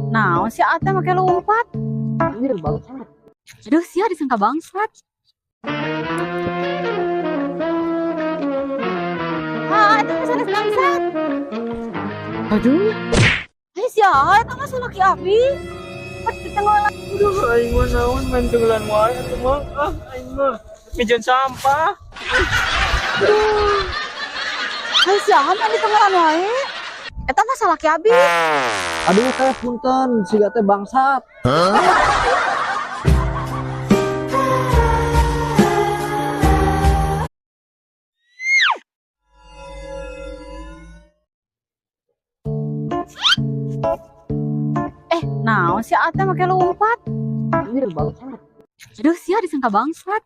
Naon si Ate make lompat? Anjir, bangsat. Aduh, sia disangka bangsat. Ah, itu mah sanes bangsat. Aduh. Eh, sia, eta mah salaki abi. Pat ditenggolan. Aduh, aing mah naon main tenggelan wae atuh mah. Ah, aing mah mijan sampah. Aduh. Hai sia, main ditenggelan wae. Eta mah salaki abi. Aduh teh, punten, siga teh bangsat. Naon si Ate make lompat? Anjir, bangsat. Aduh, sia disangka bangsat.